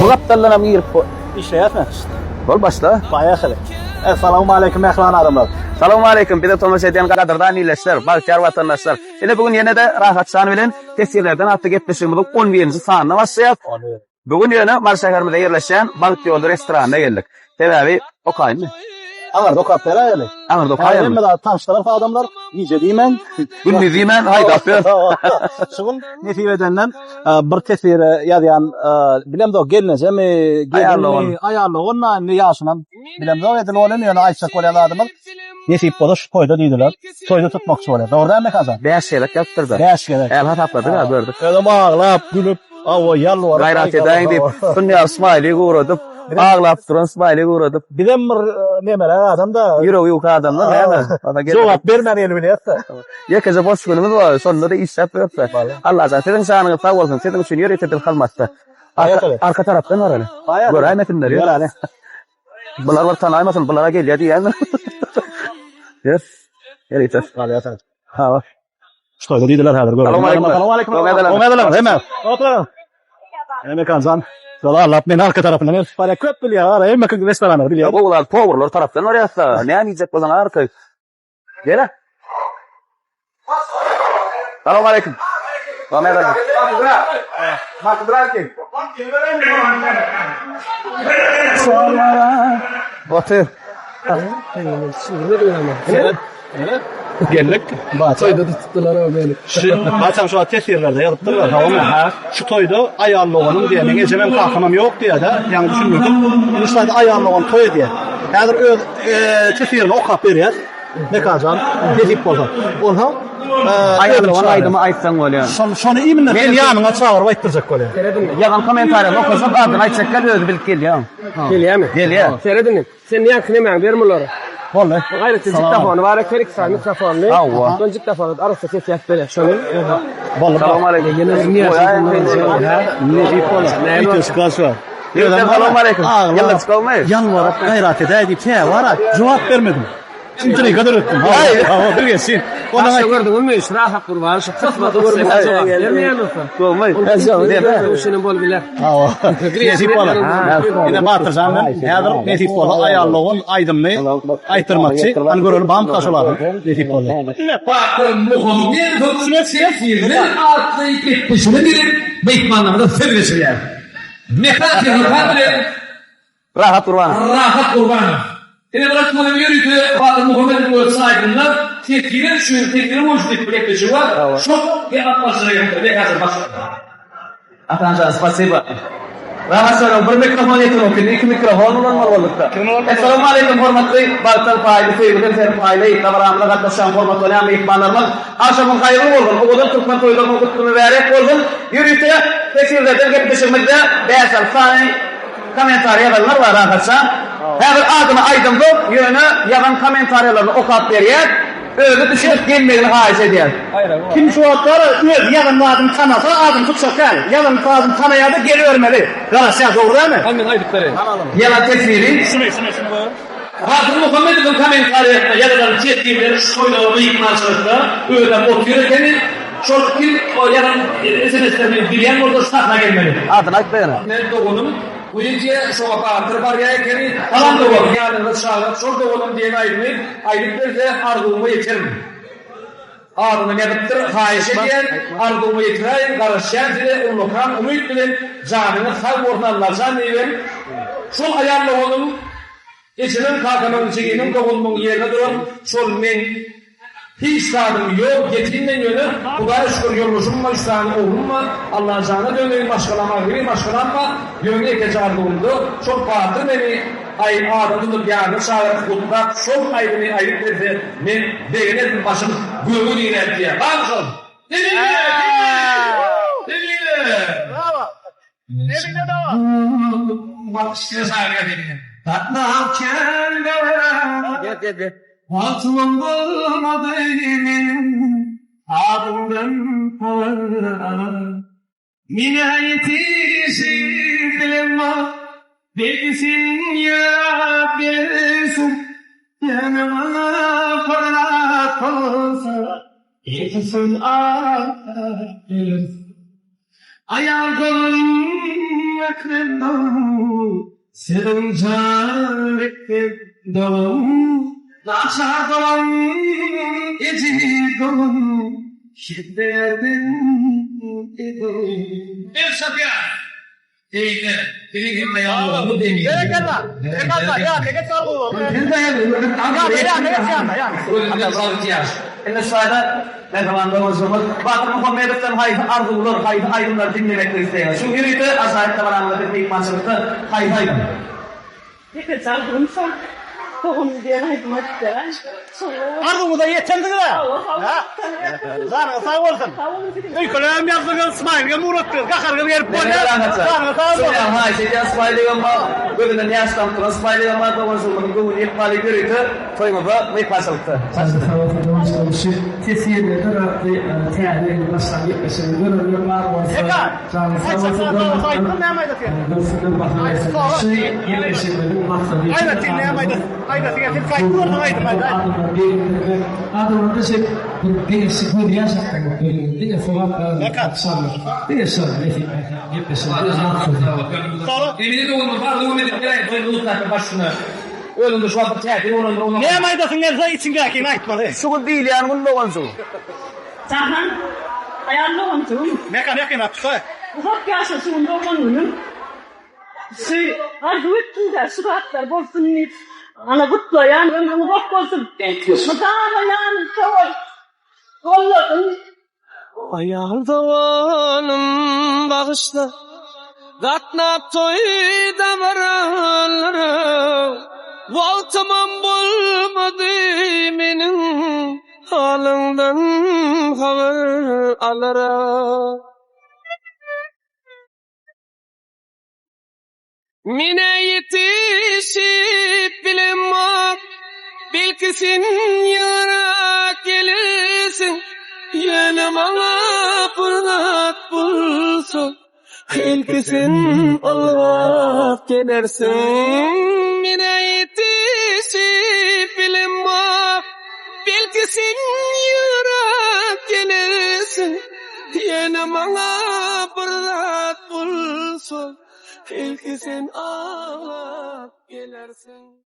Bu gapdaldanam girip bu. Işleýäsmi? Bol başla. Baýahyly. Essalawmaleýkim mähriban adamlar. Salowmaleýkim bize tomaşa edýän gadyrdan ildeşler, bagtyýar watandaşlar. Ine bu gün ýene-de Rahat jan bilen Teswirlerden atly gepleşigimiziň on birinji sanyna başlaýas. Bu gün ýöne Mary şäherimizde ýerleşýän Bagt ýoly restoranyna geldik. Sebäbi okaýynmy? Aňyrda okap beräýeli. Aňyrda okaýalymy? Hemme zat tanyşdyrar adamlar. Gije diýmän, gündiz diýmän haýdap ýör. Şu gün nesip edenden bir teswire ýazýan bilemzok gelnejemi, gelinmi, aýal dogan indi ýaşynam bilemzok edil ol hem ýöne aýtjak bolýan zadymyz nesip bolsa şu toýda diýdiler. Toýda tutmakçy bolýar. Dogry dälmi Mekan jan? Bäş gezek ýazypdyr-da. Bäş gezek. Äl hasapladyk-a gördük. Özem aglap, gülüp, Hawa, ýalbaryp. Gaýrat edäýiň diýip, şunýaly smaýlik ugradyp, aglap duran smaýlik ugradyp. Bizem bir nemeräk adam-da. Ýüregi ýuka adamlar näme? Jogap bermän gelibilýäs-de. Ýekeje boş günümiz bar, şonda-da işläp ýörüs-de. Allajan, siziň janyňyz sag bolsun, siziň üçin ýörite biz hyzmatda. Arka tarapdan baraly. Göräýmesinler. Göräli. Bular bir tanaýmasyn, bulara gelýär diýýändir. Ýör. Ýörite. Galýar. Hawa. Şu toýda diýdiler häzir görelim. Salam aleýkum. Salam aleýkum. Hemme. Oturyň. Hemme kanjan. Şol Allap meni arka tarapyndan eltip barýar. Köp bilýär. Ara hemme restoranlary bilýär. Gowular powurlar tarapdan barýarsa, näme iýjek bolsaň arka. Gel. Salam aleýkum. Salam aleýkum. Otur. Geldik. Toýda tutdular o meni. Şu Haçan şu teswirlerde ýazypdyrlar. Hawa, ha. Şu toýda aýal doganym diýen, meň ejemem kakamam ýok diýýär-de, ýaňy düşündirdim. Indi şu taýda aýal dogan toý edýär. Häzir öz teswirini okap berýär. Mekajan, nesip bolsa. Onsoň aýal dogan aýdymy aýtsaň bolýar. Şony şony iminle sen ýanyňa çagyryp aýtdyrjak bolýar. Ýazan kommentariýany okasak adyny aýtjak gel özi bilip gelýär. Gelýärmi? Gelýär. Serediň. Sen niýe nemäňi ber mulara. Boldy. Gaýratly diktofony bar eken, iki sany mikrofonly. Hawa. Şol diktofony arassa ses ýazyp berýär. Şony. Boldy. Salam aleýkum. Nesip bolar. Üýtgeşik zat şu. Salam aleýkum. Ýyldyz çykawmy? Ýalbaryp gaýrat edäý diýip, hä, bar-a, jogap bermedim. Intriga döretdim. Hawa, bir geçsin. Başda gördüňizmi, şu Rahat Gurbanow şu kysmady görmese jogap bermeýän bolsa. Gowmy? Şunuň bolup biler. Hawa. Nesip bolar. Ine Batyrjan men häzir nesip bolsa aýal dogan aýdymyny aýtdyrmakçy. Hany göreli bamka şol adam. Nesip bolsa. Batyr Muhammedowyň Teswirler atly gepleşigine girip, myhmanlarymyza söz geçirýär. Mekan Serhipan bilen Rahat Gurbanow. Rahat Gurbanow. Ine bular tüweleme ýörite Batyr Muhammedowyň öz saýtynda Teswirler üçin teswir goýuş diýip bir gepleşigi bar. Şol gatnaşyjylar Mekan başlady. Atanjan spasiba. Rahat soraň bir mikrofon ýetenok indi iki mikrofon ulanmaly boldukda. Essalawmaleýkum hormatly bagtdan paýly söýgüden serpaýly dabaramyza gatnaşýan hormatlanýan myhmanlarymyz agşamyň haýyrly bolsun owadan türkmen toýlarynyň gutly mübärek bolsun ýörite teswirlerden gepleşigimizde bäş-alty sany kommentariýa ýazanlar bar Rahatjan häzir adyny aýdamzok ýöne ýazan kommentariýalaryny okap berýäs. Özi düşünip gelmegini haýyş edýäs. Kim şu wagt bar öz ýazan zadyny tanasa adyny tutjak däl. Ýazan zadyny tanaýada gelibermeli. Garaşýas dogry dälmi? Hany men aýdyp bereýin. Ýazan teswiri. Şuny şuny şuny goýar. Batyr Muhammedowyň kommentariýasynda ýazylan teswirler şu toýda myhmançylykda özem otyr ekeni. Şol kim o ýazan sms-lerini bilýän bolsa şu sahna gelmeli. Adyny aýtma ýöne. Men doganym Guýyjy şoňa Batyr barýa ekeni. Salam dogan ýanyňda çagyryp şol doganym diýen aýdymy Aýdyp berse arzuwyma ýeterin. Adynam ýazypdyr haýyş edýän arzuwyma ýetiräýiň garaşýan size ullakan umyt bilen janyňyz sag bolsun Allajan diýibem şol aýal doganym ejemiň kakamyň jigimiň doganymyň ýerine duran şol meň Hiç zadym ýok ýetim men ýöne Hudaýa şükür ýoldaşym bar üç sany oglum bar Allanjana döneýin maşgalam agzybir maşgalam bar ýöne ekeje arzuwymda şol batyr meni aý adam tutup ýanyna çagyryp gutlap şol aýdymy aýdyp berse men begenerdim başym göge diräp diýýär barmy şol Seline Seline Wagtymam bolmady meniň adyňdan habar Menä ýetişip bilemok Belki sen ýöräp gelersiň Ýöne maňa pyrat bolsa Belki sen aýdyp bilersiň Aýal doganym ýok. Mährem doganyň, Seniň jan etgen doganyň, Naçar doganyň, ejiz doganyň, Hemmelerden eziz. El çapýar. Eýse, biziň hemme ýaglygymy deňiz. Berekella. Berekella. Ýa, nege Gözünden salyp ýaş. Indi şaýda mähriban doganjygymyz Batyr Muhammedowdan haýsy arzuwlar, haýsy aýdymlary diňlemeklik isleýäňiz? Şu ýörite ajaýyp dabaramyzda biz myhmançylykda haýsy aýdym? Ýekeje arzuwym şol doganym diýen aýdym aýdyp beräý. Arzuwyňyza ýetensiňiz-ä. Janyňyz sag bolsun. Öýkeläbem ýazdyňyz, smaýligem ugratdyňyz. Gaharyňyz gelip bolýar. Janyňyz sag bolsun. Şonýaly haýyş edýän smaýligem bar. Gözünden ýaş damyp duran smaýligem bar. Doganjygymyzyň göwnüni ýykmaly ýörite toýuňyzda myhmançylykda. Janyňyz sag bolsun doganjygym şu Tesirlerden atly täze ýyl başlan gepleşigini görenler bar bolsa janyňyz sag bolsun doganlar görsünler baha bersinler şu gepleşigimiziň maksady Adamlarda şeý bir geňeşi gözýaş akdyrmak gözüňden diňe sogap gazanmak şallar diňe şol nesip etse gepleşigimiziň maksady. Emine doganymyz arzuwym edip beräý toýuň uzakdaky başyna. Özüňde şu wagt bir täsir bolandyr onuň. Näme aýdasyň gelse içiňdäkini aýtmaly. Şu gün diýilýän gün doganjygym. Jahan, aýal doganjygym. Mekan ýakynrak tutaý. Uzak ýaşa şu gün doglan günüň. Şu arzuw etdim-dä şu zatlar bolsun diýip. Ana gutlaýan ömrüň uzak bolsun. Mydama ýanymda bol. Golladym. Aýal doganym bagyşla Gatnap toý dabaralara Wagtymam bolmady meniň Halyňdan habar alara. Menä ýetişip bilemok, belki sen ýygyrak gelersiň, ýöne maňa pursat bolsa, ilki sen ylgap gelersiň. Menä ýetişip bilemok, belki sen ýygyrak gelersiň, ýöne maňa bir zat bolsa, Ilki sen aglap gelersiň.